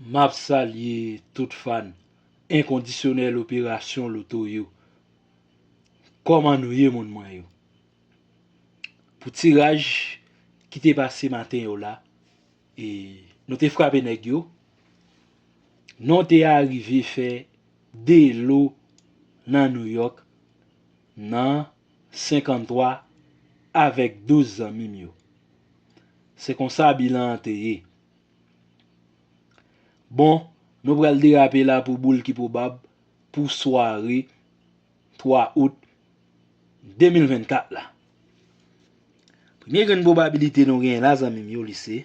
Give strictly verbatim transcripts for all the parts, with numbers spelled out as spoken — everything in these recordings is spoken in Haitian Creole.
M ap salye tout fan enkondisyonèl operasyon loto yo. Kòman nou ye, moun mwen yo? Pou tiraj ki te pase maten yo la, e nou te frape nèg yo. Nou te arive fè de lo nan New York, nan senkanntwa avèk douz zanmi m yo. Se konsa bilan an te ye. Bon, nou pral derape la pou boul ki pwobab pou sware twa out de mil vennkat la. Premye grenn pwobabilite nou genyen la, zanmi m yo, li se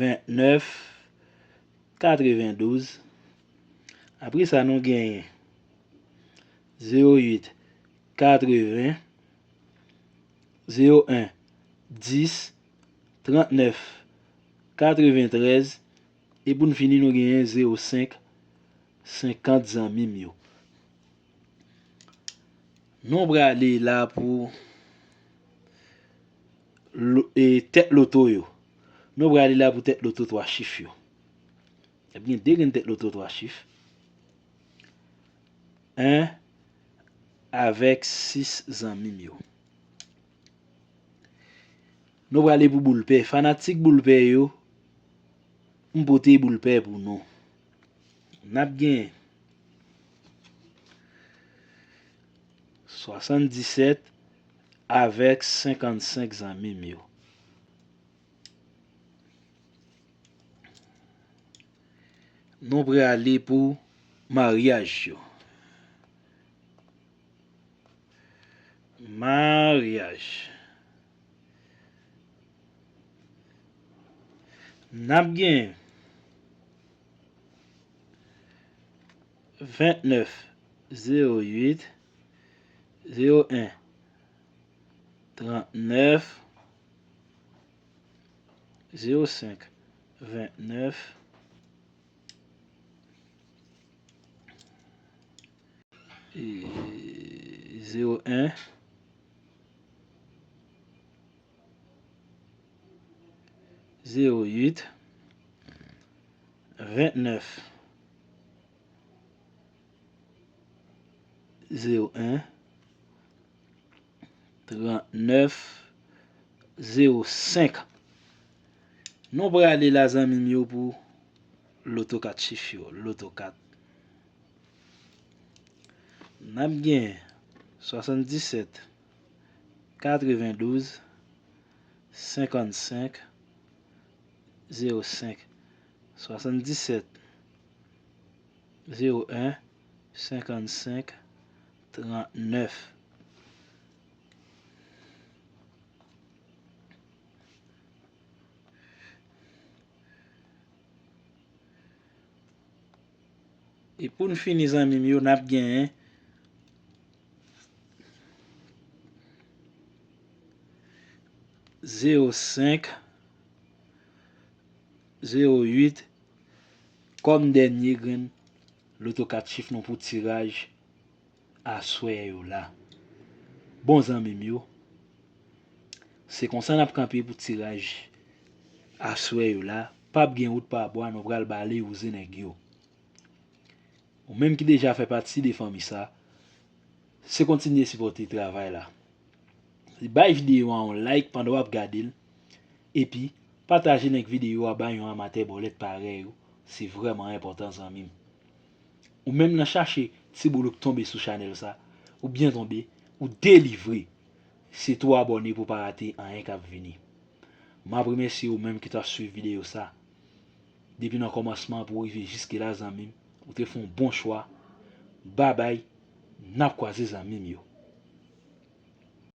vennèf, katrevendouz. Apre sa, nou genyen zewo uit, katreven, zewo en, dis, trannèf, katreventrèz, e pou n fini, nou genyen zewo senk, senkant, zanmi m yo. Nou prale la pou lo- e, tèt loto yo. Nou prale la pou tèt loto twa chif yo. Ebyen, de grenn tèt loto twa chif. En avèk sis, zanmi m yo. Nou prale pou boul pè. Fanatik boul pè yo, m pote boul pè pou nou. N ap gen swasanndisèt avèk senkannsenk, zanmi m yo. Nou prale pou maryaj yo. Maryaj. N ap gen vennèf, zewo uit, zewo en, trannèf, zewo senk, vennèf, e, zewo en, zewo uit, vennèf, zewo en, trannèf, zewo senk. Nou prale la, zanmi m yo, pou loto kat chif yo, loto kat. N ap gen swasanndisèt, katrevendouz, senkannsenk, zewo senk, swasanndisèt, zewo en, senkannsenk, trannèf. E pou n fini, zanmi m yo, n ap genyen zewo senk, zewo uit kòm dènye grenn loto kat chif nou pou tiraj aswè yo la. Bon, zanmi m yo, se konsa n ap kanpe pou tiraj aswè yo la. P ap gen wout pa bwa, nou pral bale wouze nèg yo. Ou menm ki deja fè pati de fanmi sa, se kontinye sipòte travay la. Bay videyo a yon like pandan w ap gade l, epi pataje link videyo a bay yon amatè bòlèt parèy ou, se vrèman enpòtan, zanmi m. Ou menm nan chache Ti Boulouk tonbe sou chanèl sa, ou byen tonbe, ou delivre. Se tou abòne pou w pa rate anyen k ap vini. M ap remèsye ou menm ki t ap swiv videyo sa. Depi nan kòmansman pou w rive jiske la, zanmi m, ou te fè yon bon chwa. Babay, n ap kwaze, zanmi m yo.